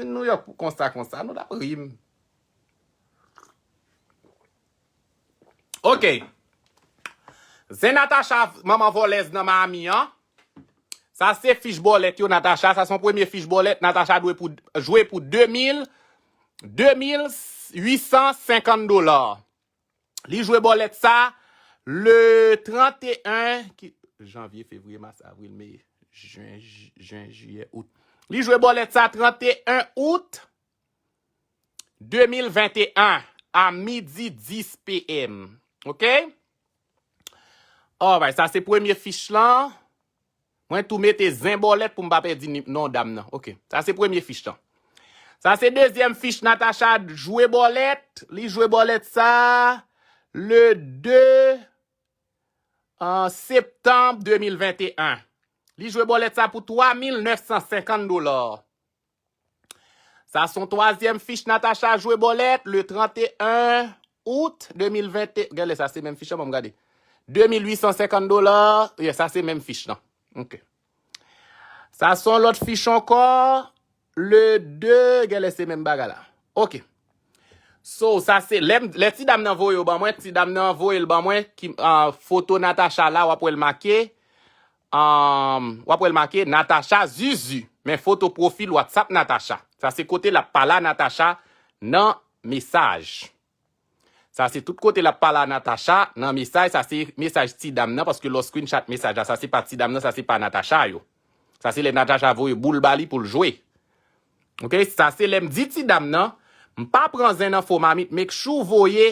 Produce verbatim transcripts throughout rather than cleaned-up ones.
New York konsa konsa, nou t ap ri m. Ok. Zen Natacha, manman vòlèz nan Miami an. Sa se fich bòlèt yo, Natacha. Sa se yon premye fich bòlèt. Natacha dwe pou, jwe pou de mil, de mil uit san senkant dola. Li jwe bòlèt sa le trannteyen ki, janvye, fevriye, mas, avril, me, jen, j- jen, jiyè, out. Li jwe bòlèt sa trannteyen out de mil venteyen a midi dis P M. Ok? Alright, sa se premye fich lan. Mwen tou mete zen bòlèt pou m pa pèdi ni- non dam nan. Ok, sa se premye fich lan. Sa se dezyèm fich Natacha jwe bòlèt. Li jwe bòlèt sa le de, euh, septanm de mil venteyen. Li jwe bòlèt sa pou twa mil nèf san senkant dola. Sa se yon twazyèm fich Natacha jwe bòlèt le trannteyen out de mil venteyen. Gade sa, se menm fich lan, ban m gade. De mil uit san senkant dola. Yeah, sa se menm fich lan. Ok. Sa se yon lòt fich ankò. Le de, gade se menm bagay la. Ok. So, sa se, lè, lè ti dam nan voye yo ban mwen, ti dam nan voye l ban mwen, ki, ah, foto Natacha la, w ap wè l make. Um, w ap wè l make Natacha Zuzu. Men foto pwofil WhatsApp Natacha. Sa se kote l ap pale a Natacha nan mesaj. Sa se tout kote l ap pale a Natacha nan mesaj. Sa se mesaj ti dam nan, paske lè w screenshot mesaj la, sa se pa ti dam nan, sa se pa Natacha yo. Sa se lè Natacha voye boul ba li pou l jwe. Ok, sa se lè m di ti dam nan, m pa pran zen nan fo mamit, make sure voye,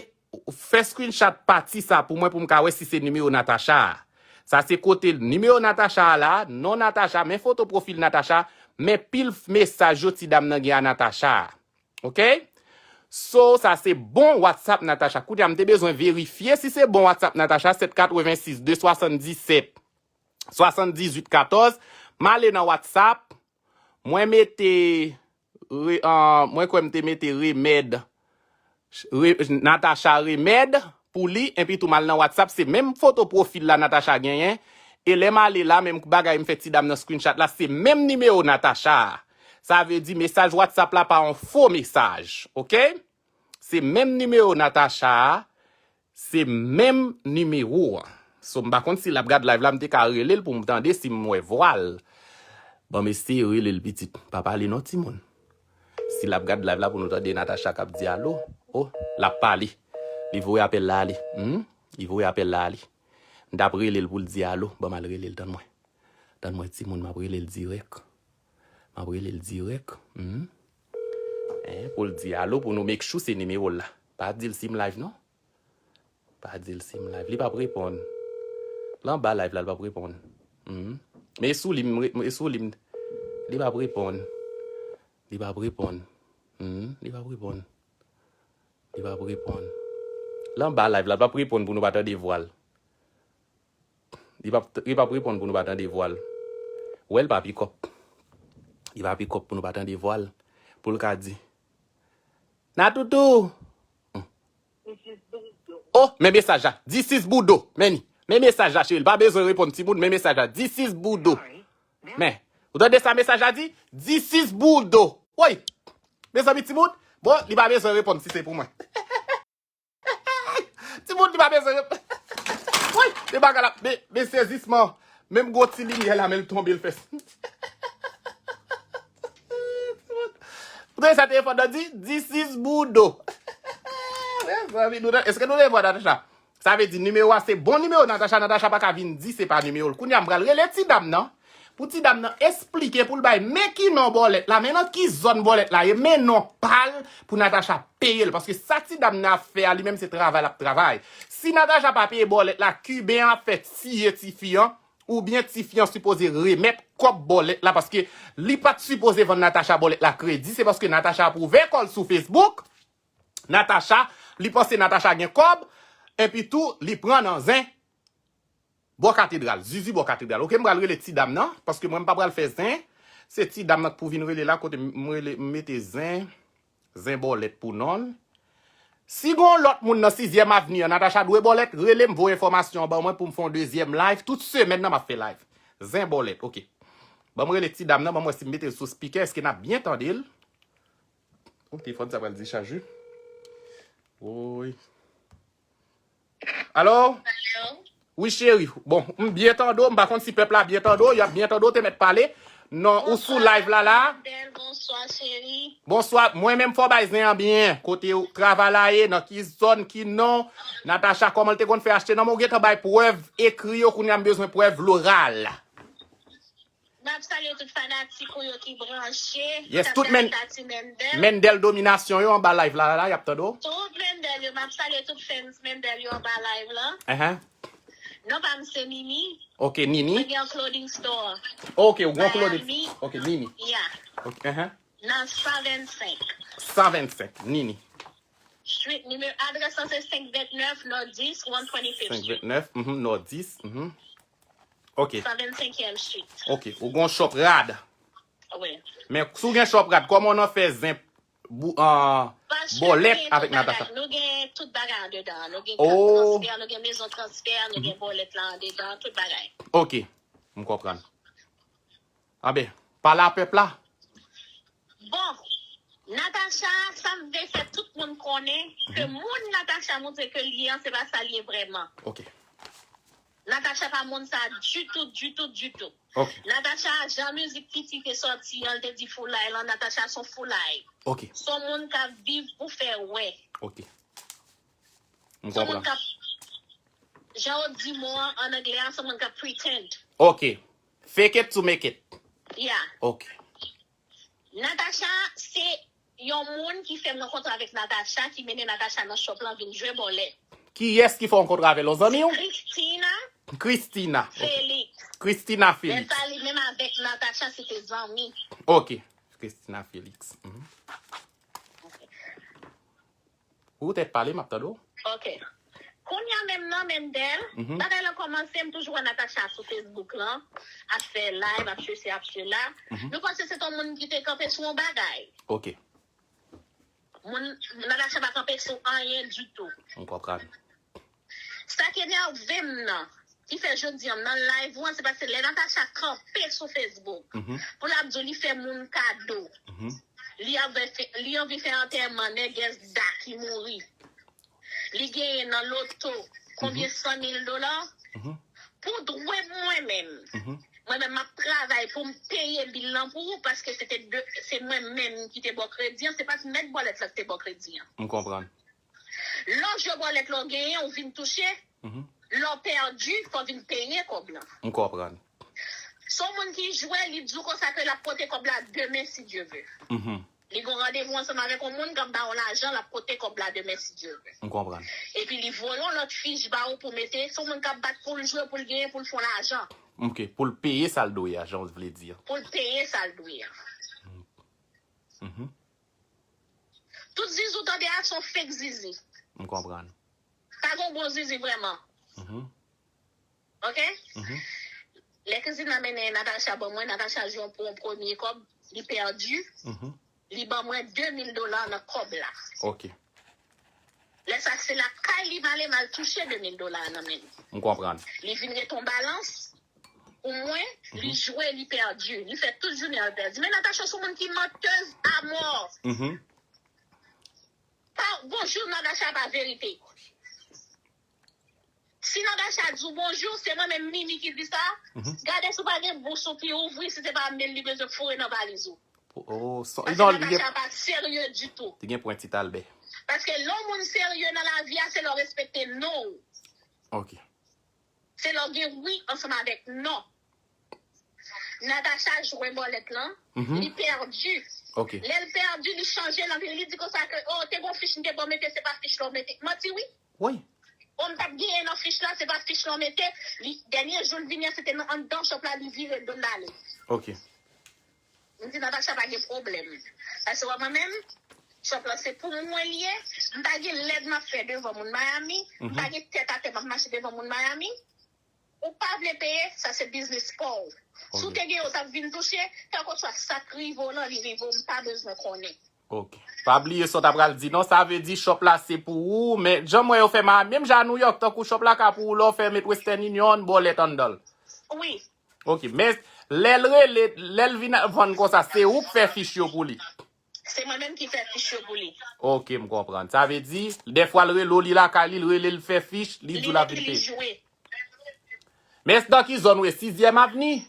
fè screenshot pati sa pou mwen pou m ka wè si se nimewo Natacha a. Sa se kote nimewo Natacha a la, non Natacha, men foto pwofil Natacha, men pil mesaj yo ti dam nan gen a Natacha a. Ok? So, sa se bon WhatsApp Natacha. Kounye a, m te bezwen verifye si se bon WhatsApp Natacha, sèt katrevensis de swasanndisèt swasanndizuit katòz. M ale nan WhatsApp, mwen mete, re- ah, mwen kwè m te mete remèd, re- Natacha remèd pou li, enpi tou m al nan WhatsApp, se menm foto pwofil la Natacha genyen. E lè m ale la, menm bagay m fè ti dam nan screenshot la, se menm nimewo Natacha a. Sa vle di mesaj WhatsApp la pa yon fo mesaj, ok? Se menm nimewo Natacha a, se menm nimewo a. So, m pa konn si l ap gad live la, m te ka rele l pou m tande si m wè vwa l. Ban m eseye rele l pitit. Pa pale non timoun. Si l ap gad live la pou nou tande Natacha k ap di alo. Oh, l ap pale. Li voye apèl la ale. Hmm? Li voye apèl la ale. M t ap rele l pou l di alo. Ban m al rele l, tann mwen. Tann mwen timoun, m ap rele l dirèk. M ap rele l dirèk. Hmm? Eh, pou l di alo, pou nou make sure se nimewo l la. Pa di l si m live non. Pa di l si m live. Li p ap reponn. L anba live la, li p ap reponn. Hmm. Men e sou li m re- e sou li m- li p ap reponn. Li p ap reponn. Hmm. Li p ap reponn. Li p ap reponn. L anba live la, li p ap reponn pou nou pa tande vwa l. Li p ap, li p ap reponn pou nou pa tande vwa l. Wè l pa pikòp. Li pa pikòp pou nou pa tande vwa l. Pou l ka di, Natoutou! Oh, men mesaj la. This is Boudo. Men li. Men mesaj la, cheri. L pa bezwen reponn timoun. Men mesaj la. This is Boudo. Men. Ou tande sa mesaj la di? This is Boudo. Woy! Mezanmi, timoun. Bon, li pa bezwen reponn si se pou mwen. Timoun, li pa bezwen reponn. Woy! Men bagay la. Men, men sezisman. Menm gwo ti limyè la, men l tonbe, l fè. Ou tande sa telefòn nan di? This is Boudo. Mezanmi, nou, èske nou tande vwa Natacha? Sa vle di nimewo a se bon nimewo Natacha. Natacha pa ka vin di se pa nimewo l. Kounye a, m pral rele ti dam nan. Pou ti dam nan esplike, pou l bay men ki non bòlèt la, men nan ki zòn bòlèt la ye, men non pa l pou Natacha peye l. Paske sa ti dam nan ap fè a, li menm se travay l ap travay. Si Natacha pa peye bòlèt la, Kiben an ap fè tiye tifi an, oubyen tifi an sipoze remèt kòb bòlèt la, paske li pa t sipoze vann Natacha bòlèt la kredi, se paske Natacha ap ouvè kò l sou Facebook. Natacha, li panse Natacha gen kòb, enpi tou, li pran nan zen bò katedral, Zuzu bò katedral. Ok, m pral rele ti dam nan, paske mwen m pa pral fè zen. Se ti dam nan k pou vin rele la, kote m, m rele, m mete zen, zen bòlèt pou non l. Si gon lòt moun nan sizyèm avni an, Natacha dwe bòlèt, rele m, voye enfòmasyon an ban mwen pou m fè yon dezyèm live. Tout semèn nan m ap fè live. Zen bòlèt, ok. Ban m rele ti dam nan, ban m wè si m mete l sou spikè, èske n ap byen tande l? Telefòn sa pral dechaje. Woy. Alo? Wi, cheri. Bon, m byen tande w. M pa konn si pèp la byen tande w. Y ap byen tande w, te mèt pale. Non, ou sou live la la. Bonswa, cheri. Bonswa. Mwen menm, fò bay zen an byen. Kote w travay la ye, nan ki zòn, ki non. Natacha, kòman l te konn fè achte non, men w gentan bay prèv ekri yo, kounye a m bezwen prèv loral. M ap salye tout fanatik ou yo ki branche. Yes, tout men, Mendel Dominasyon yo anba live la, la, y ap tande w. Tout Mendel yo, m ap salye tout fans Mendel yo anba live la. Uh-huh. Non pa m se Nini. Ok, Nini. Mwen gen yon clothing store. Ok, ou gen yon clothing. Ok, Nini. Yeah. Ok, uh-huh. Nan san vennsenk. San vennsenk, Nini. Street, nimewo, adrès lan se senk vennsenk Nò dis, one twenty-fifth Street. Senk vennsenk, mhm, Nò dis, mhm. Ok. San vennsenkyèm Street. Ok, ou gon shop rad. Wi. Men si w gen shop rad, kòman w nan fè zen bòlèt avèk Natacha? Nou gen tout bagay andedan. Nou gen kat transfè, nou gen mezon transfè, nou gen bòlèt la andedan, tout bagay. Ok, m konprann. Anben, pale a pèp la. Bon, Natacha, sa m vle fè tout moun konnen ke moun Natacha montre ke l ye an, se pa sa l ye vrèman. Ok. Natacha pa moun sa ditou, ditou, ditou. Ok. Natacha, jan mizik Titi te sòti an, l te di foulay lan, Natacha se yon foulay. Ok. Se yon moun k ap viv pou fè wè. Ok. M konprann. Se yon moun k ap, jan yo di mo an, an anglè a, se yon moun k ap pretend. Ok. Fake it to make it. Yeah. Ok. Natacha, se yon moun ki fè m rankontre avèk Natacha, ki mennen Natacha nan shop lan vin jwe bòlèt. Kiyès ki fè w rankontre avè l? Yon zanmi w? Christina. Christina. Ok. Felix. Christina Felix. Lè sa li menm avèk Natacha, se te zanmi. Ok. Christina Felix. Mhm. Ok. Ou tèt pale, m ap tande w. Ok. Kounye a menm nan, Mendel, mhm, bagay lan kòmanse, m toujou wè Natacha sou Facebook lan, ap fè live, ap sesi, ap sela. Mhm. Nou panse se t on moun ki te kanpe sou yon bagay. Ok. Moun, Natacha pa kanpe sou anyen ditou. M konprann. Sa k enève m nan, ki fè jodi an m nan live ou an, se paske lè Natacha kanpe sou Facebook, mhm, pou l ap di w li fè moun kado, mhm, li anvi fè, li anvi fè antèman nègès Da ki mouri. Li genyen nan loto konbyen, mhm, san mil dola. Mhm. Pou dwe mwen menm. Mhm. Mwen menm, m ap travay pou m peye bil lan pou ou, paske se te de, se mwen menm ki te ba w kredi an, se pa t mèt bòlèt la ki te ba w kredi an. M konprann. Lè w jwe bòlèt la w genyen, ou vin touche, mhm, lè w pèdi, fò w vin peye kòb lan. M konprann. Se yon moun ki jwe, li di w konsa ke l ap pote kòb la demen, si Dye ve. Mhm. Li gen yon randevou ansanm avèk yon moun k ap ba w lajan, l ap pote kòb la demen, si Dye ve. M konprann. Epi li voye yon lòt fich ba w pou mete, se yon moun k ap bat pou l jwe, pou l genyen, pou l fè yon lajan. Ok, pou l peye sa l dwe a, jan w vle di a. Pou l peye sa l dwe a. Mhm. Tout zizi w tande a, se yon fake zizi. M konprann. Pa gen yon bon zizi vrèman. Mhm. Ok? Mhm. Lè Christina mennen Natacha ban mwen, Natacha jwe pou yon premye kòb, li pèdi. Mhm. Li ban mwen de mil dola nan kòb la. Ok. Lè sa, se lakay li m ale, m al touche de mil dola nan men li. M konprann. Li vin ret yon balans pou mwen, li, mhm, jwe, li pèdi. Li fè tout jounen an, l pèdi. Men Natacha se yon moun ki mantèz a mò. Mhm. Pa, bonjou Natacha pa verite. Si Natacha di w bonjou, se mwen menm Mimi ki di sa. Mhm. Gade si w pa gen bous ou ki ouvri, si se pa men li bezwen foure nan valiz ou. Oh, so, paske non, li gen Natacha pa serye ditou. Li gen pwen Ti Albè. Paske lè yon moun serye nan lavi a, se lè w respekte non w. Ok. Se lè w gen wi ansanm avèk non. Natacha jwe bòlèt lan, mhm, li pèdi. Ok. Lè l pèdi, li chanje lang li, li di konsa ke, oh, te gon fich m te ba w mete, se pa fich la w mete. Manti wi. Wi. Bon, m t ap genyen nan fich la, se pa fich la w mete. Li, dènye jou l vini an, se te nan anndan shop la, li vire do l ale. Ok. M di Natacha pa gen pwoblèm. Paske wè mwen menm, shop la se pou mwen li ye. M pa gen lèd m ap fè devan moun Miami. M pa gen tèt atè m ap mache devan moun Miami. Ou pa vle peye, sa se biznis pa w. Si w te gen yo, t ap vin touche, kèlkeswa sa k rive w lan, li rive w, m pa bezwen konnen. Ok. Pa bliye sa w ta pral di non, sa vle di shop la se pou ou, men jan m wè yo fè Miami, menm jan a New York, tankou shop la ka pou ou, lè w fè met Western Union, bòlèt anndan l. Wi. Ok, men lè l rele, lè l vin vann konsa, se ou k fè fich yo pou li. Se mwen menm ki fè fich yo pou li. Ok, m konprann. Sa vle di, dèfwa l rele w, li lakay li, l rele l fè fich, li di w l ap vin peye. Jwe. Men nan ki zòn ou ye? Sizyèm Avni?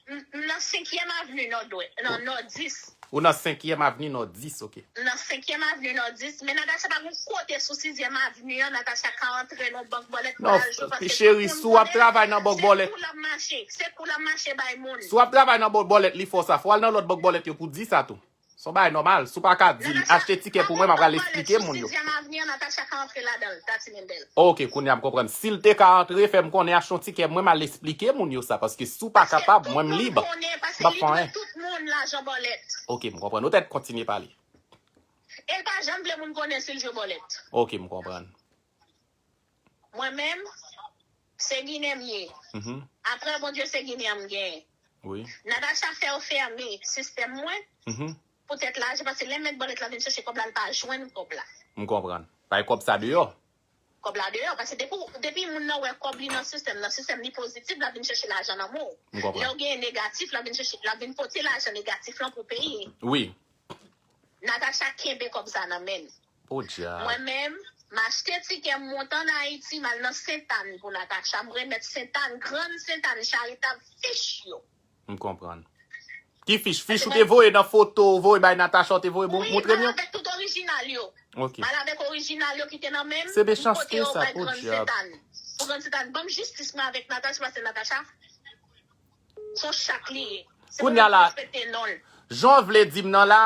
M m nan senkyèm avni Nòdwès, nan Nòdis. Ou nan senkyèm Avni Nòdis, ok. M nan senkyèm avni Nòdis, men Natacha pa gen kote sou sizyèm avni an, Natacha ka antre nan bank bòlèt pou l al jwe paske cheri, si w ap travay nan bank bòlèt. Se kou l ap mache, se kou l ap mache bay moun. Si w ap travay nan bank bòlèt, li fè w sa, fò w al nan lòt bank bòlèt yo pou w di sa tou. Se yon bagay nòmal. Si w pa ka di l, achte tikè pou mwen, m ap al esplike moun yo. Sizyèm avni an, Natacha ka antre ladan l, Tati Mendel. Ok, kounye a m konprann. Si l te ka antre, fè m konnen, achte yon tikè mwen, m al esplike moun yo sa. Paske si w pa kapab, mwen m lib. M p ap fè anyen. Tout moun lajan bòlèt. Ok, m konprann. Ou tèt kontinye pale. E l pa janm vle moun konnen si l jwe bòlèt. Ok, m konprann. Mwen menm, se Ginen m ye. Apre Bondye, se Ginen an m genyen. Natacha fè yo fèmen sistèm mwen poutèt lajan, paske lè mèt bòlèt la vin chèche kòb la, l pa jwenn kòb la. M konprann. Bay kòb sa deyò. Kòb la deyò, paske depi depi moun nan wè kòb li nan sistèm nan, sistèm li pozitif, l ap vin chèche lajan nan men w. Lè w genyen negatif, l ap vin chèche, l ap vin pote lajan negatif lan pou peye. Wi. Natacha kenbe kòb sa nan men l. Podyab. Mwen menm, m achte tikè m monte ann Ayiti, m al nan Sentàn pou Natacha. M remèt Sentàn, Grann Sentàn, Charitab, fich yo. M konprann. Ki fich? Fich ou te voye nan foto, ou voye bay Natacha, ou te voye bon, montre m yo? M al avèk tout orijinal yo. Ok. M al avèk orijinal yo ki te nan men m. Se mechanste sa, podyab. Pou Grann Sentàn, ban m jistis mwen avèk Natacha, paske Natacha, se yon chat li ye. Se pou nou respekte non l. Jan w vle di m nan la,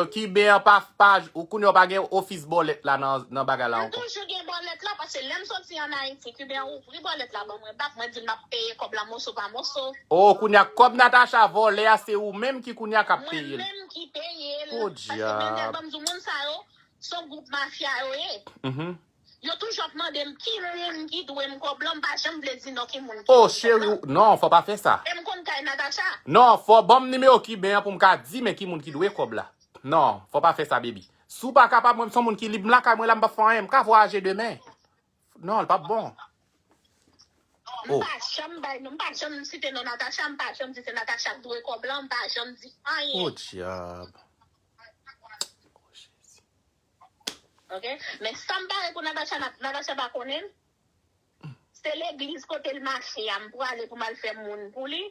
Kiben an pa, pa, kounye a w pa gen ofis bòlèt la nan, nan bagay la ankò. M toujou gen bòlèt la, paske lè m soti ann Ayiti, Kiben an ouvri bòlèt la ban mwen bak, mwen di l m ap peye kòb la moso pa moso. Oh, kounye a kòb Natacha vòlè a, se ou menm ki kounye a k ap peye l. Mwen menm ki peye l. Podyab. Paske Mendel, ban m di w, moun sa yo, se yon gwoup mafya yo ye. Yo toujou ap mande m ki moun ki dwe m kòb lan, m pa janm vle di non ki moun ki dwe m kòb lan. Oh, cheri, non, fò pa fè sa. E m konn kay Natacha. Non, fò ban m nimewo Kiben an pou m ka di men ki moun ki dwe kòb la. Non, fò pa fè sa, baby. Si w pa kapab, mwen m se yon moun ki lib, m lakay mwen la, m p ap fè anyen, m ka vwayaje demen. Non, l p ap bon. M pa janm bay non, m pa janm site non Natacha, m pa janm di se Natacha k dwe kòb lan, m pa janm di anyen. Podyab. Ok? Men sa m pare pou Natacha, Natacha pa konnen l. Se legliz kote l mache a, m prale pou m al fè moun pou li.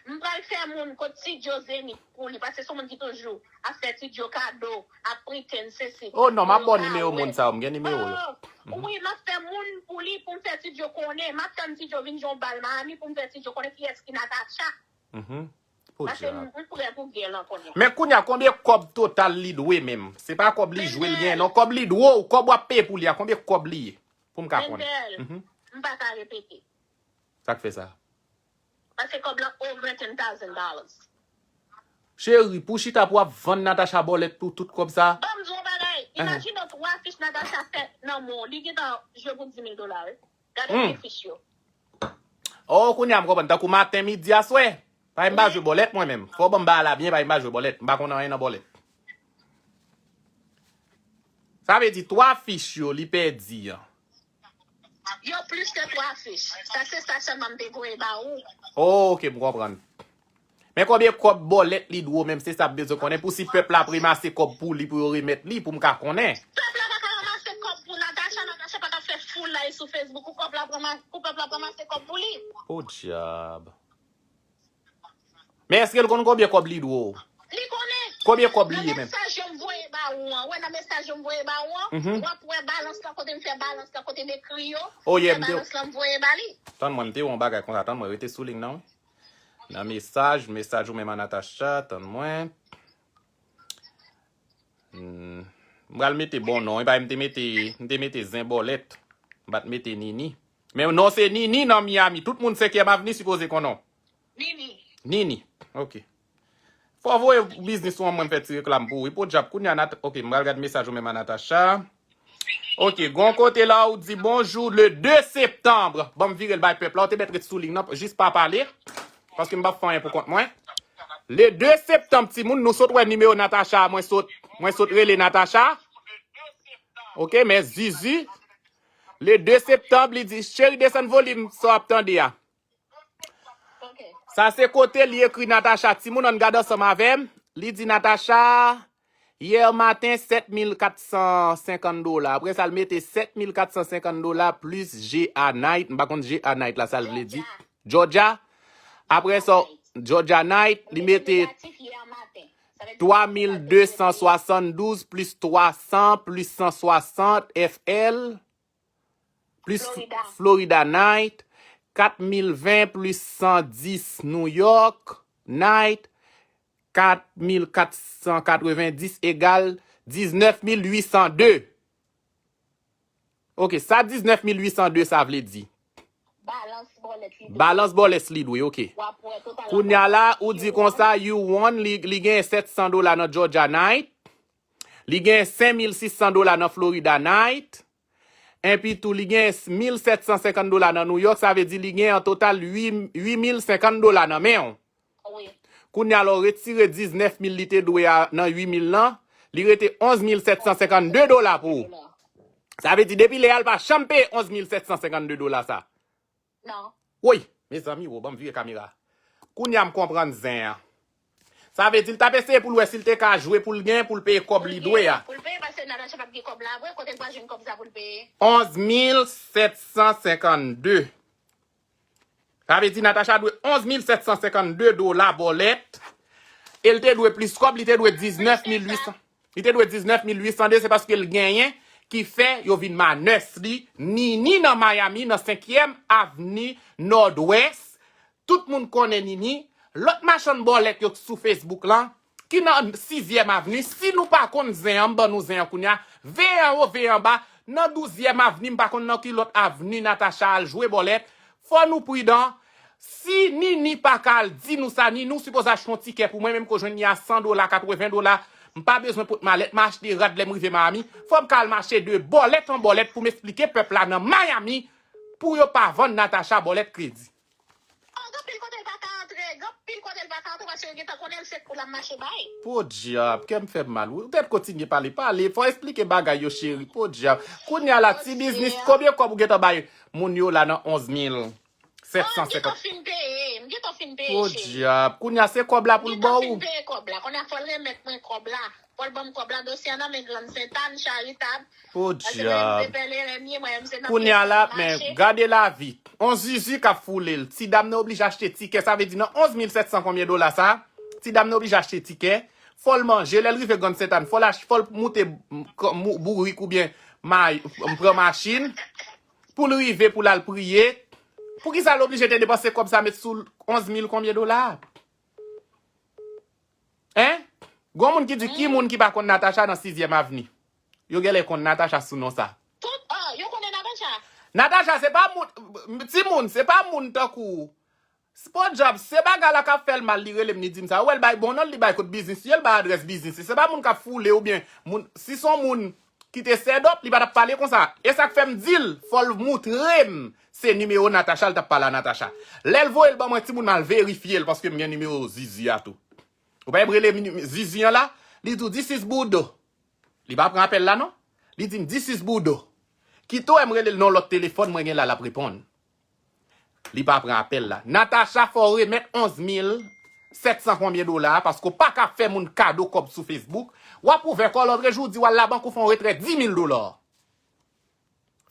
M pral fè moun kot Ti Djo Zenith pou li, paske se yon moun ki toujou ap fè Ti Djo kado, ap pretend sesi. Oh non, m ap ba w nimewo moun sa yo, m gen nimewo yo. Oh, wi, m ap fè moun pou li, pou m fè Ti Djo konnen. M ap tann Ti Djo vin jwe yon bal Miami pou m fè Ti Djo konnen kiyès ki Natacha. Paske m prè pou gè lan kounye a. Men kounye a, konbyen kòb total li dwe menm? Se pa kòb li jwe l genyen non, kòb li dwe w, kòb w ap peye pou li a, konbyen kòb li ye? Pou m ka konnen. Mendel, m pa ka repete. Sa k fè sa? Paske kòb lan over ten thousand dollars. Cheri, pou w chita pou w ap vann Natacha bòlèt pou tout kòb sa? Ban m di w yon bagay. Imajine w twa fich Natacha fè nan men w. Li gentan jwe pou dis mil dola, wi. Gade byen fich yo. Oh, kounye a m konprann. Tankou maten, midi, aswè. Paske m pa jwe bòlèt mwen menm. Fò w ban m bagay la byen, paske m pa jwe bòlèt. M pa konn anyen nan bòlèt. Sa vle di twa fich yo li pèdi an. Yo plis ke twa fich. Sa se sa sèlman m te voye ba ou. Oh, ok, m konprann. Men konbyen kòb bòlèt li dwe w menm, se sa m bezwen konnen pou si pèp la ap ranmase kòb pou li pou yo remèt li, pou m ka konnen. Pèp la pa ka ranmase kòb pou Natacha, Natacha pa ka fè foulay sou Facebook pou kòb la ap ranmase, pou pèp la ap ranmase kòb pou li. Podyab. Men èske l konn konbyen kòb li dwe w? Li konnen. Konbyen kòb li ye menm? Nan mesaj yo m voye ba ou an. Wè nan mesaj yo m voye ba ou an, w ap wè balans la kote m fè balans la, kote m ekri yo. M fè balans la m voye ba li. Tann mwen, m te wè yon bagay konsa. Tann mwen, rete sou liy nan, wi. Nan mesaj, mesaj ou menm a Natacha, tann mwen. Hmm. M pral mete bon non, epa m te mete, m te mete zen bòlèt. M pa t mete Nini. Men non, se Nini nan Miami. Tout moun senkyèm Avni sipoze konnen w. Nini. Nini. Ok. Fò w voye biznis ou an mwen m fè ti reklam pou ou. Wi, podyab, kounye a Nat-, ok, m pral gad mesaj ou menm a Natacha. Ok, gon kote la ou di bonjou le de septanm. Ban m vire l bay pèp la. Ou te mèt ret sou liy nan, jis pa pale. Paske m p ap fè anyen pou kont mwen. Le de septanm, timoun, nou sot wè nimewo Natacha a, mwen sot, mwen sot rele Natacha. Ok, men Zuzu. Le de septanm, li di, cheri, desann volim sa w ap tande a. Sa se kote li ekri Natacha. Timoun, ann gade ansanm avè m. Li di Natacha, Yè maten, sèt mil kat san senkant dola. Apre sa, l mete sèt mil kat san senkant dola plis G A Night. M pa konn G A Night la, sa l vle di. Georgia. Apre sa, Georgia Night, li mete twa mil de san swasann douz plis twa san plis san swasant F L. Plis Florida. Florida Night, kat mil ven plis san dis New York Night, kat mil kat san katrevenndis egal diznèf mil uit san de. Ok, sa diznèf mil uit san de sa vle di? Balans bòlèt li dwe. Balans bòlèt li dwe, ok. W ap wè total. Kounye a la, ou di konsa, you won, li, li gen sèt san dola nan Georgia Night, li gen senk mil sis san dola nan Florida Night, Epi tou, li gen mil sèt san senkant dola nan New York, sa vle di li gen an total uit mil senkant dola nan men w. Wi. Kounye a la, w retire diznèf mil li te dwe a nan uit mil lan, li rete onz mil sèt san senkant de dola pou ou. Sa vle di, depi lè a, l pa janm peye onz mil sèt san senkant de dola sa. Non. Woy, mezanmi, wo, ban m vire kamera. Kounye a m konprann zen an. Sa vle di l t ap eseye pou l wè si l te ka jwe pou l gen, pou l peye kòb li dwe a. Pou l peye, paske Natacha p ap gen kòb la vre, kote l pral jwenn kòb sa pou l peye? Onz mil sèt san senkannde. Sa vle di Natacha dwe onz mil sèt san senkannde dola bòlèt. E l te dwe plis kòb, li te dwe diznèf mil uit san. Li te dwe diznèf mil uit san de, se paske l genyen ki fè yo vin manès li. Nini nan Miami, nan senkyèm avni Nòdwès. Tout moun konnen Nini. Lòt machann bòlèt yo k sou Facebook lan, ki nan sizyèm avni, si nou pa konn zen an, m ban nou zen an kounye a. Veye anwo, veye anba. Nan douzyèm avni, m pa konn nan ki lòt avni Natacha al jwe bòlèt. Fò nou pridan. Si Nini pa ka al di nou sa, Nini, ou sipoze achte yon tikè pou mwen, menm ke w jwenn li a san dola, katreven dola. M pa bezwen pot malèt, m achte rad lè m rive Miami. Fò m ka al mache de bòlèt an bòlèt pou m esplike pèp la nan Miami pou yo pa vann Natacha bòlèt kredi. Oh, gen anpil kote l pa ka antre, gen anpil kote l pa ka antre paske yo gentan konnen l se kou l ap mache bay. Podyab, kè m fè m mal wi. Ou tèt kontinye pale, pale, fò esplike bagay yo cheri, podyab. Kounye a la, ti biznis, konbyen kòb ou gentan bay moun yo la nan onz mil sèt san senkant? Oh, m gentan fin peye, m gentan fin peye cheri. Podyab, kounye a se kòb la pou l ba w? M gentan fin peye kòb la, kounye a fò l remèt mwen kòb la. Fò l ban m kòb la, dosye an nan men Grann Sentàn, Charitab. Podyab. Kounye a la, men gade lavi. On zizi k ap foule l. Ti dam nan oblije achte tikè. Sa vle di nan onz mil sèt san konbyen dola sa? Ti dam nan oblije achte tikè. Fò l manje. Lè l rive Grann Sentàn, fò l ach-, fò l moute m-, k-, mou-, bourik oubyen may-, m pran machin pou l rive pou l al priye. Poukisa l oblije te depanse kòb sa met sou onz mil konbyen dola? Hein? Gon moun ki di ki moun ki pa konn Natacha nan sizyèm avni? Yo genlè konn Natacha sou non sa. Tout, oh, yo konnen Natacha. Natacha, se pa moun, timoun, se pa moun tankou w. Podyab, se bagay la k ap fè l mal, li rele m, li di m sa. Ou wè l bay bon non, li bay kot biznis li ye, l bay adrès biznis li. Se pa moun k ap foule oubyen moun, si se yon moun ki te sèdòp, li pa t ap pale konsa. E sa k fè m di l, fò l moutre m se nimewo Natacha, l t ap pale a Natacha. Lè l voye l ban mwen, timoun, m al verifye l, paske m gen nimewo zizi a tou. Ou pa wè m rele mi-, zizi an la? Li di w, "This is Budo." Li pa pran apèl la, non. Li di m, "This is Budo." Kite w wè m rele l nan yon lòt telefòn, mwen gen la, l ap reponn. Li pa pran apèl la. Natacha, fò w remèt onz mil sèt san konbyen dola a, paske w pa ka fè moun kado kòb sou Facebook. W ap ouvè kò lòtrejou, w di w al labank, ou fè yon retrè di mil dola.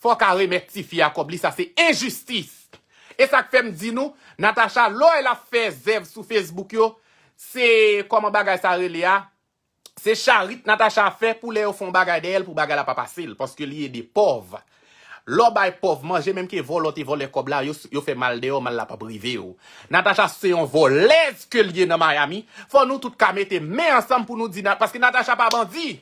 Fò w ka remèt tifi a kòb li, sa se enjistis. E sa k fè m di nou, Natacha, lè w wè l ap fè zèv sou Facebook yo, se, kòman bagay sa rele a? Se charit Natacha ap fè pou lè yo fè yon bagay dèyè l, pou bagay la pa pase l, paske li ede pòv. Lè w bay pòv manje, menm ke vòlè w te vòlè kòb la, yo, yo fè mal dèyè w, mal la p ap rive w. Natacha se yon vòlèz ke l ye nan Miami. Fò nou tout ka mete men ansanm pou nou di, Na-, paske Natacha pa bandi.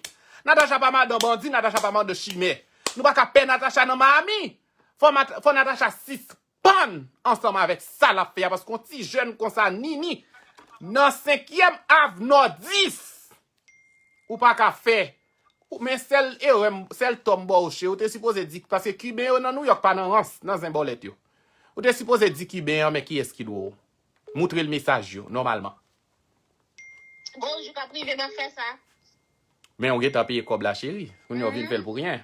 Natacha pa madan bandi, Natacha pa madan chimè. Nou pa ka pè Natacha nan Miami. Fò Mat-, fò Natacha sispann ansanm avèk sa l ap fè a, paske yon ti jèn konsa, Nini, nan senkyèm av Nòdis, ou pa ka fè. Ou, men sèl erè m, sèl tò m ba w, cheri, ou te sipoze di, paske Kiben yo nan Nouyòk pa nan rans, nan zen bòlèt yo. Ou te sipoze di Kiben an, men kiyès ki dwe w. Moutre l mesaj yo, nòmalman. Gon jou k ap rive, m ap fè sa. Men ou gentan peye kòb la, cheri. Kounye a w vin fè l pou ryen.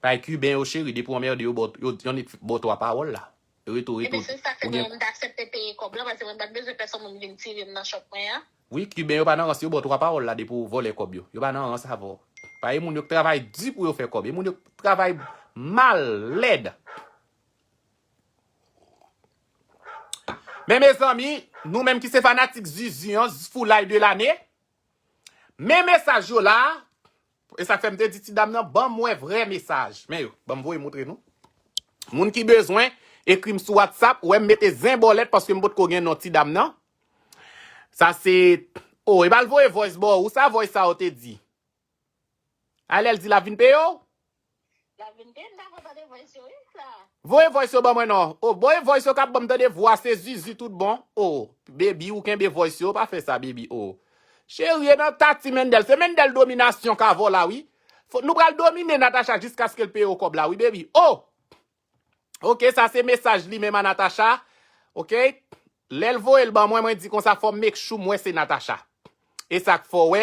Bay Kiben yo, cheri, depi w anmède yo, ba w, yo, yo annik ba w twa pawòl la. Reto, reto. Ebyen, se sa k fè mwen menm m t aksepte peye kòb la, paske mwen pa t bezwen fè son moun vin tire m nan shop mwen an. Wi, Kiben yo pa nan rans, yo ba w twa pawòl la depi w vòlè kòb yo. Yo pa nan rans avè w. Paske moun yo k travay di pou yo fè kòb. E moun yo k travay mal, lèd. Men mezanmi, nou menm ki se fanatik Zuzu an, Foulay de lane, men mesaj yo la, e sa k fè m te di ti dam nan, ban m wè vrè mesaj. Men yo, ban m voye moutre nou. Moun ki bezwen, ekri m sou WhatsApp, ou wè m mete zen bòlèt paske m potko gen non ti dam nan. Sa se, oh, e ba l voye voice bò, ou sa voice sa ou te di. A lè l di l ap vin peye w? L ap vin peye m, m pa konn tande voice yo, wi, sa. Voye voice yo ban mwen non. Oh, voye voice yo k ap ban m tande vwa se Zuzu tout bon. Oh, baby, ou kenbe voice yo, pa fè sa, baby. Oh. Cheri, e nan tati Mendel. Se Mendel dominasyon k avè w la, wi. Fò, nou pral domine Natacha jiskaske l peye w kòb la, wi, baby. Oh! Ok, sa se mesaj li menm a Natacha. Ok? Lè l voye l ban mwen, mwen di konsa, fò m make sure m wè se Natacha. E sa k fè w wè,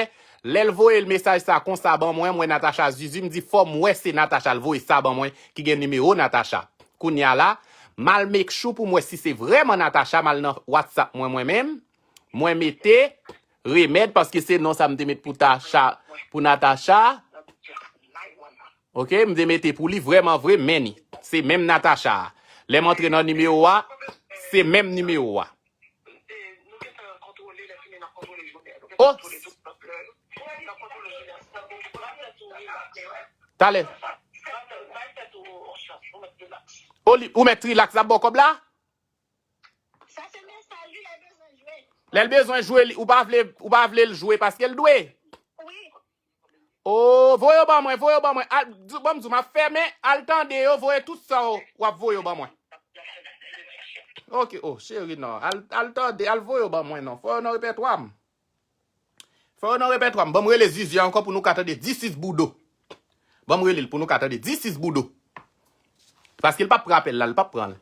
lè l voye l mesaj sa konsa ban mwen, mwen Natacha Zuzu, m di fò m wè se Natacha, l voye sa ban mwen ki gen nimewo Natacha. Kounye a la, m al make sure pou m wè si se vrèman Natacha, m al nan WhatsApp mwen, mwen menm, mwen mete Remèd, paske se non sa m te met pou Tacha, pou Natacha. Ok, m te mete pou li vrèman vre, men ni. Se menm Natacha a. Lè m antre nan nimewo a, se menm nimewo a. Oh! Talè. Oh, li, ou mèt relax, l ap ba w kòb la? Sa se mesaj wi, lè l bezwen jwe. Lè l bezwen jwe, li, ou pa vle, ou pa vle l jwe paske l dwe. Wi. Oh, voye yo ban mwen, voye yo ban mwen. Al, di, ban m di w, m ap fèmen, al tande yo, voye tout sa w, w ap voye yo ban mwen. Ok, oh, cheri, non. Al, al tande, al voye yo ban mwen, non. Fò yo nan repètwa m. Fò yo nan repètwa m. Ban m rele Zuzu a ankò pou nou ka tande. This is Boudo. Ban m rele l pou nou ka tande. This is Boudo. Paske l p ap pran apèl la, l p ap pran l.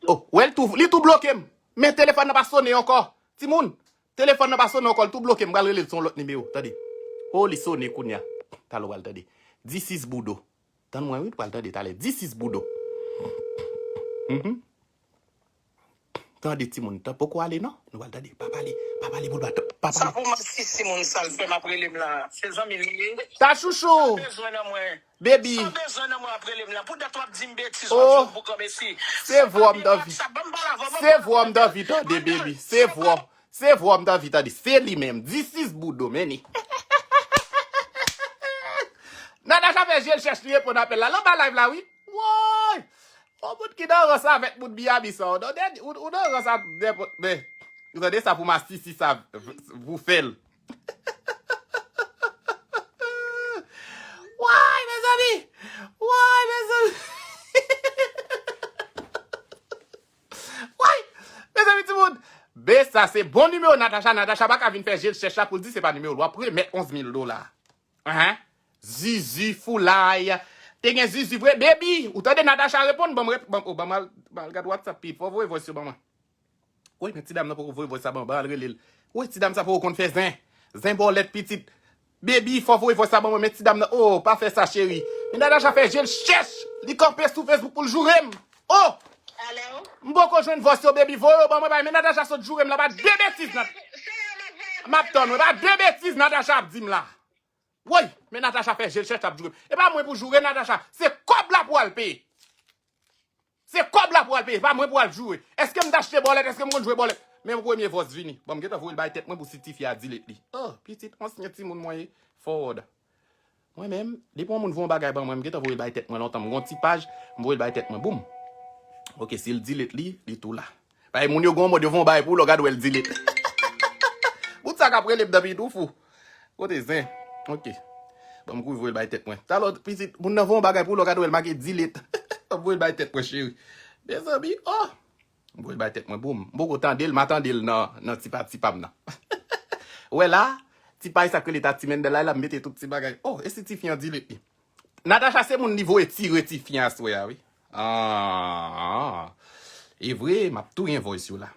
Oh, wè l tou, li tou bloke m. Men telefòn nan pa sonnen ankò. Timoun, telefòn nan pa sonnen ankò, l tou bloke m. M pral rele l sou yon lòt nimewo. Tande. Oh, li sonnen kounye a. Talè w pral tande. This is Boudo. Tann mwen wi, nou pral tande talè. This is Boudo. Mhm. Tande timoun, tan poko ale non. Nou pral tande. Pa pale, pa pale pou l pa, pa Sa pale. Pou masisi moun sa l fè m ap rele m la. Se zanmi l ye. Ta chouchou, Bezwen nan mwen. Baby. Sa bezwen nan mwen ap rele m la. Pou dat w ap di m betiz Oh. Wap jwenn boukan mesi. Se vwa m t anvi. Se vwa m t anvi tande, baby. Se vwa. Se vwa m t anvi tande. Se li menm. This is Boudo, men ni. Natacha fè je l chèch li reponn apèl la. L anba live la, wi. Woy! Yon moun ki nan rans avèk moun Miami sa. Ou nan, ou, ou nan rans avèk nenpòt. Men, ou tande sa pou masisi sa, pou fè l. Woy, mezanmi! Woy, mezanmi! Woy! Mezanmi, timoun! Men sa se bon nimewo Natacha. Natacha pa ka vin fè je l chèch la pou l di se pa nimewo l. W ap remèt onz mil dola. Hein? Zuzu, Foulay. Te gen Zuzu vre. Baby, ou tande Natacha reponn? Ban m rep-, ban m, oh, ban m al, ban m al gad WhatsApp, pi. Fò voye voice yo ban mwen. Woy, men ti dam nan poko voye voice sa ban mwen, ban m al rele l. Woy, ti dam sa poko konn fè zen. Zen bòlèt pitit. Baby, fò voye voice sa ban mwen, men ti dam nan. Oh, pa fè sa, cheri. Men Natacha fè je l chèch. Li kanpe sou Facebook pou l joure m. Oh! Alo? M poko jwenn voice yo, baby. Voye yo ban mwen, bay. Men Natacha sot joure m la. Pa de betiz, Nat-, m ap tann, wi. Pa de betiz, Natacha ap di m la. Woy, men Natacha fè je l chèch ap joure m. E pa mwen pou joure Natacha. Se kòb la pou al peye. Se kòb la pou al peye. Se pa mwen pou al joure. Èske m t achte bòlèt? Èske m konn jwe bòlèt? Men premye vòs vini. Bon, m gentan voye l bay tèt mwen pou si tifi a delete li. Oh, pitit, ansyen timoun mwen ye. Forward. Mwen menm, depi yon moun voye yon bagay ban mwen, m gentan voye l bay tèt mwen lontan. M gon ti paj, m voye l bay tèt mwen. Boum. Ok, si l delete li, li tou la. Bay moun yo gon mòd yo fè yon bagay pou ou, lè w gade wè l delete. Bout sa k ap rele m tanpi tou fou. Kote zen? Ok. Ban m kouri voye l bay tèt mwen. Talè pitit, moun nan fè yon bagay pou ou, lè w gade wè l make delete. Ban m voye l bay tèt mwen, cheri. Mezanmi, oh! M voye l bay tèt mwen, boum. M poko tande l, m a tande l nan, nan ti pati pa m nan. Wè la, ti paj sa k rele Tati Mendel la, la m mete tout ti bagay. Oh, e si tifi an delete li? Natacha se moun li voye tire tifi an aswè a, wi. Ah, e vre, m ap touyen voice yo la.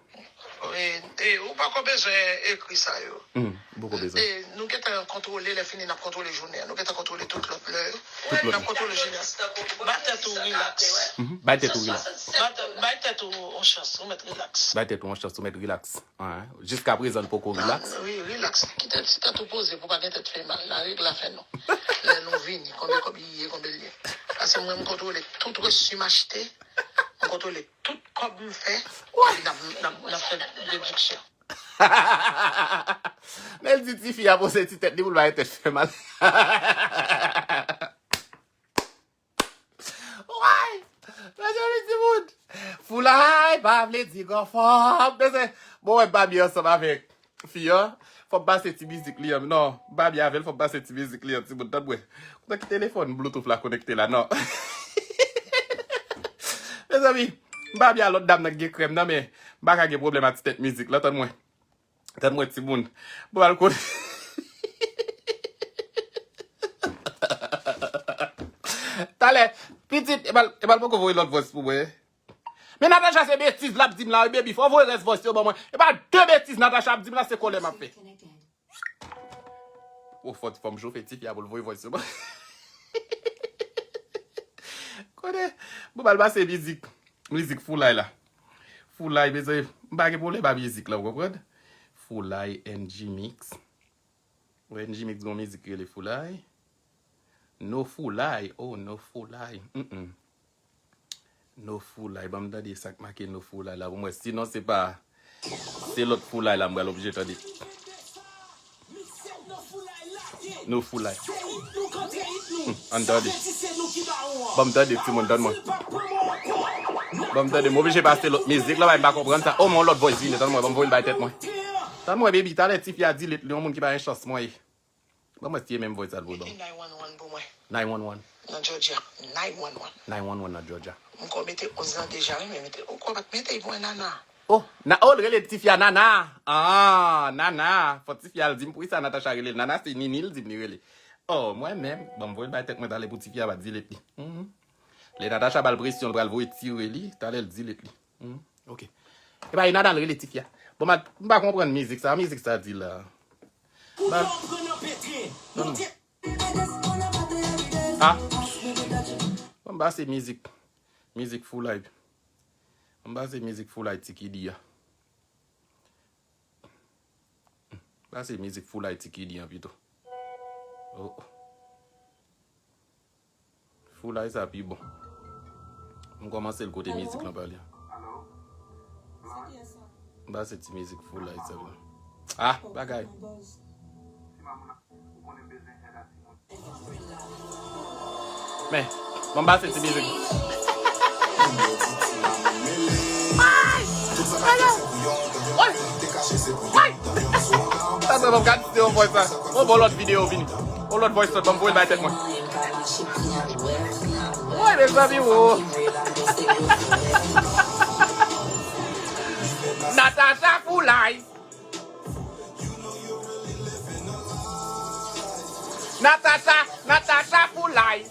E, e, ou pako bezwen ekri sa yo. Hmm, m poko bezwen. E, nou Nou gentan kontwole, lè fini n ap kontwole jounen an. Nou gentan kontwole tout lòt lè yo. Tout lòt. N ap kontwole jounen an. Ba tèt ou rilaks. Mhm. Bay tèt ou rilaks. Ba tè- bay tèt ou yon chans, ou mèt rilaks. Bay tèt ou yon chans, ou mèt rilaks. Jiska prezan, n poko rilaks. Wi, rilaks. Kite ti tèt ou poze pou pa gen tèt fè mal. La règ la fè non. Lè nou vini, konbyen kòb li ye, konbyen l ye. Paske mwen, m kontwole tout resi m achte, m kontwole tout kòb m fè, epi n ap, n ap, n ap fè dediksyon. Men l di tifi a poze ti tèt li pou l pa gen tèt fè mal. Way! Mezanmi, timoun! Foulay pa vle di granfòm. Mezanmi, bon, wè, Babi ansanm avèk fi an. Fò m pase ti mizik li an. Non, Babi avè l, fò m pase ti mizik li an, timoun. Tann mwen. Koutan ki telefòn Bluetooth la konekte la, non. Mezanmi, m pa byen a lòt dam nan ki gen krèm nan, men m pa ka gen pwoblèm ak ti tèt mizik la, tann mwen. Tann mwen, timoun. Bon, al kote. Talè, pitit, e pa l, e pa l poko voye lòt vòs pou mwen. Men Natacha se betiz l ap di m la, wi, baby, fò w voye rès vòs yo ban mwen. E pa de betiz Natacha ap di m la, se kòlè m ap fè. O, fò, fò m chofe tifi a pou l voye vòs yo ban. Konnen, bon, ba l pase mizik. Mizik Foulay la. Foulay, mezanmi, m pa gen pwoblèm ak mizik la, ou konprann? Foulay, N G Mix. Ou wè N G Mix gon mizik ki rele Foulay? No Foulay, oh, No Foulay. Mm-mm. No Foulay, ban m tande sa k make No Foulay la pou mwen. Sinon, se pa, se lòt Foulay la m pral oblije tande. No Foulay. Hmm, ann tande. Ban m tande, timoun, tann mwen. Ban m tande, m oblije pase lòt mizik la, m pa konprann sa. Oh, men yon lòt voice vini, tann mwen, ban m voye l bay tèt mwen. Tann mwen, baby, talè tifi a delete li, yon moun ki pa gen chans mwen ye. Ban mwen si e menm voice sa l voye ban m. Mete nine one one pou mwen. Nine one one. Nan Georgia. Nine one one. Nine one one nan Georgia. M kwè w mete onz lan deja, wi, men mete, ou kwè w pa t mete l pou mwen, Nana? Oh, na, oh, l rele tifi a Nana. Ah, Nana. Fò tifi a al di m poukisa Natacha rele l Nana, se Nini l di m li rele. Oh, mwen menm, ban m voye l bay tèt mwen talè pou tifi a pa delete li. Mhm. Lè Natacha ba l presyon, l pral voye tire li, talè l delete li. Hmm, ok. Epa, e Nana l rele tifi a. Bon, m pa konprann mizik sa. Mizik sa di la. Ba, ah. Bon, ba se mizik. Mizik Foulay. Bon, ba se mizik Foulay Tikidi a. Ba se mizik Foulay Tikidi an pito. Oh. Foulay sa pi bon. M kòmanse l kote mizik lan pale. M pase ti mizik Foulay sa la. Ah, bagay. Men, ban m pase ti mizik. Ay! Ay! Ay! Sa se bon, gad, se yon voice sa. Yon bon lòt videyo vini. Yon lòt voice sot, ban m voye l bay tèt mwen. Woy, mezanmi, wo. Natacha Foulay. Natacha, Natacha Foulay.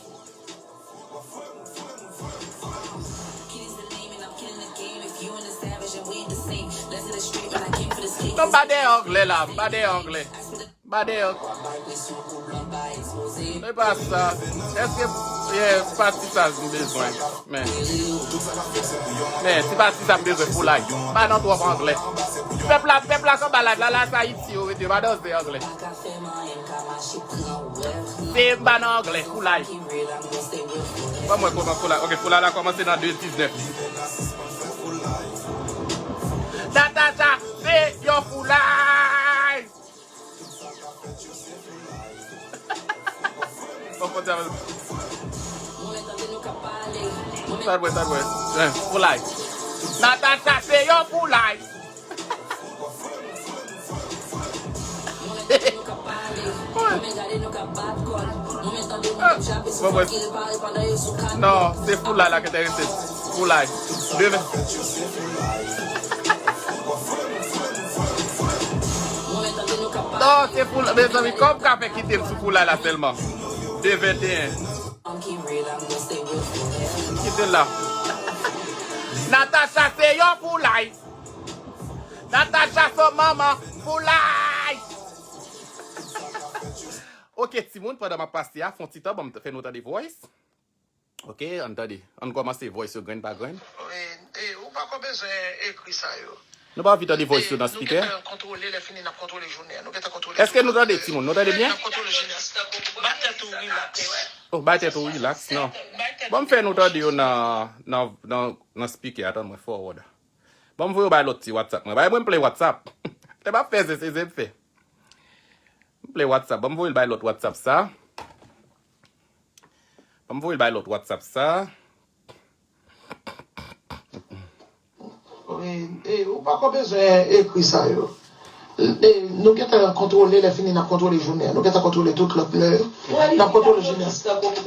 Non, m pa dèyè anglè la, m pa dèyè anglè. M pa dèyè anglè. E pa sa. Èske, yeah, pati sa m bezwen. Men. Men, se pati sa m bezwen Foulay. M pa nan twòp anglè. Pèp la, pèp la k anba live la, la se Ayiti yo rete, yo pa danse anglè. Se m pa nan anglè, Foulay. Ban mwen kòman Foulay. Ok, Foulay la kòmanse nan de diznèf. Natacha, se yon Foulay! Bon, bon, bon. Sa dwe, sa dwe. Eh, Foulay. Natacha, se yon Foulay. Bon, bon. Non, se Foulay la ki enterese. Foulay. Demen. Non, se Foulay. Mezanmi, kòman m ka fè kite l sou Foulay la sèlman? De venteyen. Kite l la. Natacha, se yon Foulay. Natacha son manman, Foulay! Ok, timoun, pandan m ap pase a, fè yon ti tan, ban m fè nou tande voice. Ok, ann tande. Ann kòmanse voice yo grenn pa grenn. Wi, e, ou pako bezwen ekri sa yo. Nou pa anvi tande voice yo nan Nou speaker? Gentan kontwole lè fini, n ap kontwole jounen an. Nou gentan kontwole Èske tout nou tande, timoun? Nou tande byen? N ap kontwole jounen an. Bay tèt ou relax. Oh, bay tèt ou relax, non. Ban m fè nou tande yo nan, nan, nan, nan speaker. Atann mwen forward. Ban m voye yo bay lòt ti WhatsApp mwen. Bay mwen m play WhatsApp. Lè m ap fè se sezi m fè. M play WhatsApp. Ban m voye l bay lòt WhatsApp sa. Ban m voye l bay lòt WhatsApp sa. E, e, ou pako bezwen ekri sa yo. E, nou gentan kontwole, lè fini n ap kontwole jounen an. Nou gentan kontwole tout lòt lè yo. N ap kontwole jounen an.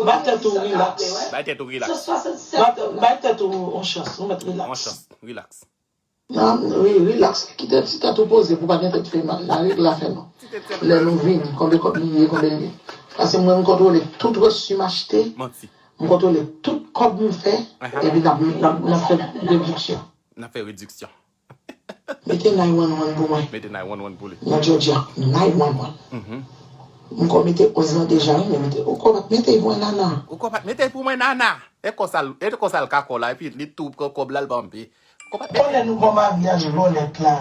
Bay tèt ou relax. Bay tèt ou relax. Bay, bay tèt ou yon chans. Ou mèt Yon relax. Chans. Relax. Non, wi, relax. Kite ti tèt ou poze pou pa gen tèt fè mal. La règ la fè nou. Lè nou vini, konbyen kòb nou ye, konbyen nou ye. Paske mwen, m kontwole tout resu m achte. Manti. M kontwole tout kòb m fè. Epi n ap, n ap, n ap fè rediksyon. N ap fè rediksyon. Mete nine one one pou mwen. Mete nine one one pou li. Nan Georgia, nine one one. M ko mete onz lan deja, wi, men mete, ou ko mete pou mwen nana. Ou ko mete pou mwen nana. E konsa, e konsa l ka kò la, epi li tou pran kòb la, l pa anpe. Ou ko mete. Bon, lè nou gon maryaj bòlèt la,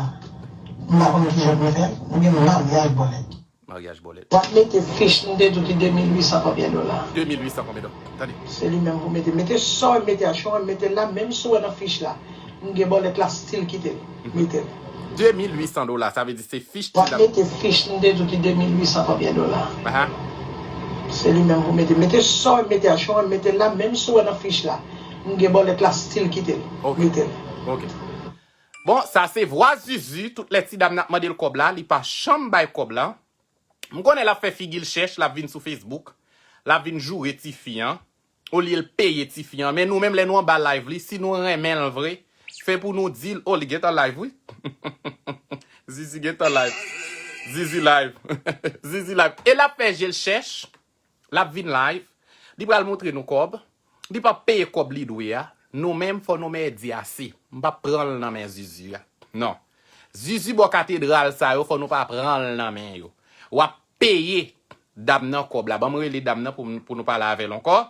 m pa konn kijan pou fè, nou gen maryaj bòlèt. Maryaj bòlèt. W ap mete fich, m te di w ki de mil uit san konbyen dola. De mil uit san konbyen dola? Tande. Se li menm pou mete. Mete sa w mete a, chan w mete la, menm si w wè nan fich la. M gen bòlèt la, still kite l. Mete l. De mil uit san dola, sa vle di se fich W ap mete fich, m te di w ki de mil uit san konbyen dola. Aha. Se li menm pou mete. Mete sa w mete a, chan w mete la, menm si w wè nan fich la. M gen bòlèt la, still kite l. Ok. Mete l. Ok. Bon, sa se vwa Zuzu, tout lè ti dam nan ap mande l kòb la, li pa janm bay kòb la. M konnen l ap fè figi l chèch, l ap vin sou Facebook, l ap vin joure tifi an, olye l peye tifi an. Men nou menm, lè nou anba live li, si nou renmen l vre, fè pou nou di l, oh, li gentan live, wi. Zizi gentan live. Zizi live. Zizi live. E l ap fè je l chèch, l ap vin live, li pral montre nou kòb, li p ap peye kòb li dwe a. Nou menm, fò nou mèdi ase. M p ap pran l nan men Zuzu a. Non. Zuzu bò katedral sa yo, fò nou pa pran l nan men yo. W ap peye dam nan kòb la. Ban m rele dam nan pou, pou nou pale avè l ankò.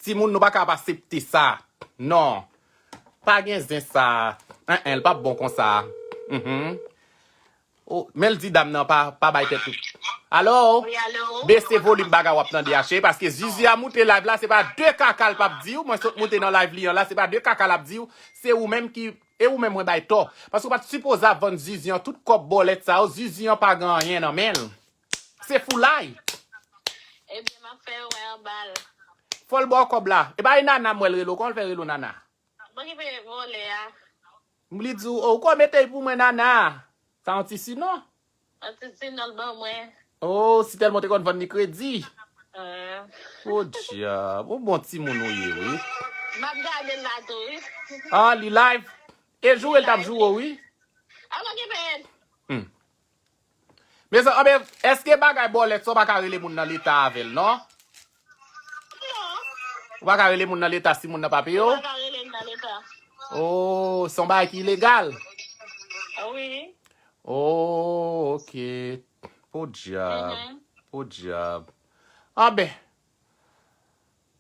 Timoun, nou pa ka ap aksepte sa. Non. Pa gen zen sa. En, en, l p ap bon konsa. Mhm. Oh, men l di dam nan pa, pa bay tèt ou. Alo? Wi, alo? Bese volim bagay w ap tande a, cheri, paske Zuzu a moute live la, se pa de kaka l p ap di w, mwen sot moute nan live li an la, se pa de kaka l ap di w, se ou menm ki, e ou menm mwen bay tò. Paske w pa t sipoze ap vann Zuzu an tout kòb bòlèt sa yo, Zuzu an pa gen anyen nan men l. Se foulay. Ebyen, m ap fè yo wè anba l. Fò l ba w kòb la. E pa e Nana m wè l rele w, kòman l fè rele w Nana? Mwen ki peye vòlè a. Li di w, oh, ou ko mete pou mwen Nana. Sa yon ti sinon? Yon ti sinon l ban mwen. Oh, si tèlman w te konn vann li kredi. Ah. Oh, dyab. Ou bon timoun ou ye, wi. M ap gade l la tou, wi. Ah, li live. E joure l t ap joure w, wi. A mwen ki peye l. Hmm. Mezanmi, anben, èske bagay bòlèt sa, w pa ka rele moun nan leta avè l, non? Non. Ou pa ka rele moun nan leta si moun nan pa peye w? Ou pa ka rele m nan leta. Oh, se yon bagay ki ilegal. Wi. Oh, ok. Podyab. Mhm. Podyab. Anben.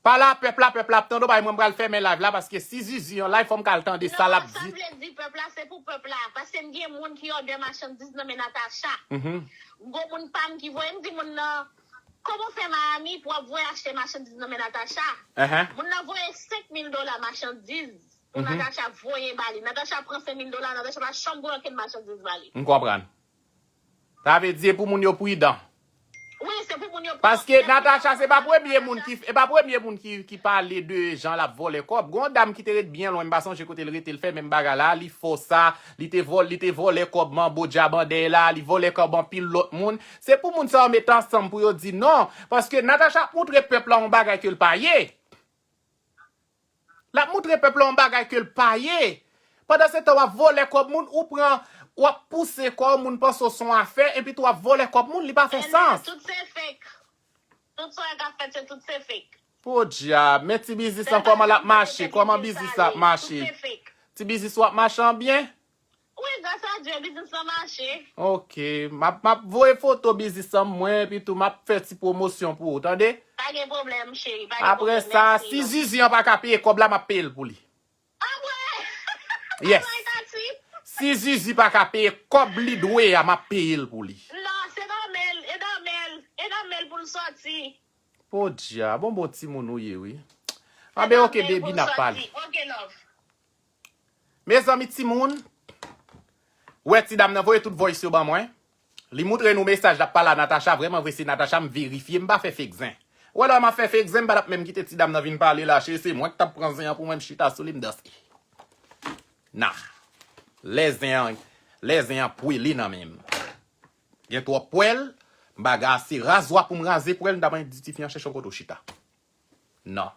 Pa la pèp la, pèp la ap tande w, bay mwen m pral fèmen live la, paske si Zuzu an live, fò m ka al tande sa l ap Non, sa di. M vle di pèp la, se pou pèp la. Paske m gen moun ki òdè machandiz nan men Natacha. Mhm. M gon moun pa m ki voye m di moun nan, kòman w fè Miami pou w ap voye achte machandiz nan men Natacha? Ahan. Moun nan voye senk mil dola machandiz pou Mhm. Natacha voye ba li. Natacha pran senk mil dola, Natacha pa janm voye okenn machandiz ba li. M konprann. Sa vle di e pou moun yo pridan. Wi, se pou moun yo pran Paske Natacha se pa premye moun ki, e pa premye moun ki, ki pale de jan l ap vòlè kòb. Gon dam ki te ret byen lwen, m pa sonje kote l rete, l fè menm bagay la, li fò sa, li te vòl, li te vòlè kòb Manbo Djabandè la, li vòlè kòb anpil lòt moun. Se pou moun sa yo met ansanm pou yo di non, paske Natacha ap moutre pèp la yon bagay ke l pa ye. L ap moutre pèp la yon bagay ke l pa ye. Pandan se tan w ap vòlè kòb moun, ou pran, w ap pouse kò w, moun panse w se yon afè, epi tou w ap vòlè kòb moun, li pa fè sans. Tout se fake. Tout sa k ap fèt, se tout se fake. Podyab, men ti biznis lan kòman l ap mache, kòman biznis la ap mache? Tout se fake. Ti biznis ou ap mache an byen? Wi, Gras a Dye, biznis lan mache. Ok, m ap, m ap voye foto biznis lan mwen, epi tou m ap fè ti pwomosyon pou ou, tande? Pa gen pwoblèm, cheri. Pa gen Apre pwoblèm. sa, Mèsi, si love. Zizi an pa ka peye kòb la, m ap peye l pou li. Ah, ouais! Yes. Ay, Tati. Si Zizi pa ka peye kòb li dwe a, m ap peye l pou li. Non, se nòmal, e nòmal, e nòmal pou l sòti. Podya, bon bon timoun ou ye, wi. Anben, ok, baby, n ap pale. Ok, love. Mezanmi, timoun, wè ti dam nan voye tout voice yo ban mwen. Li moutre nou mesaj l ap pale a Natacha, vrèman vre se Natacha, m verifye, m pa fè fake zen. Wè lè m ap fè fake zen, m pa t ap menm kite ti dam nan vin pale la, cheri, se mwen k t ap pran zen an pou mwen, m chita sou li, m danse. Nan. Lè zen an, lè zen an pwele nan men m. Gen twòp pwèl, m pa gen ase razwa pou m raze pwèl, m ta pran di tifi an chèche yon kote w chita. Non.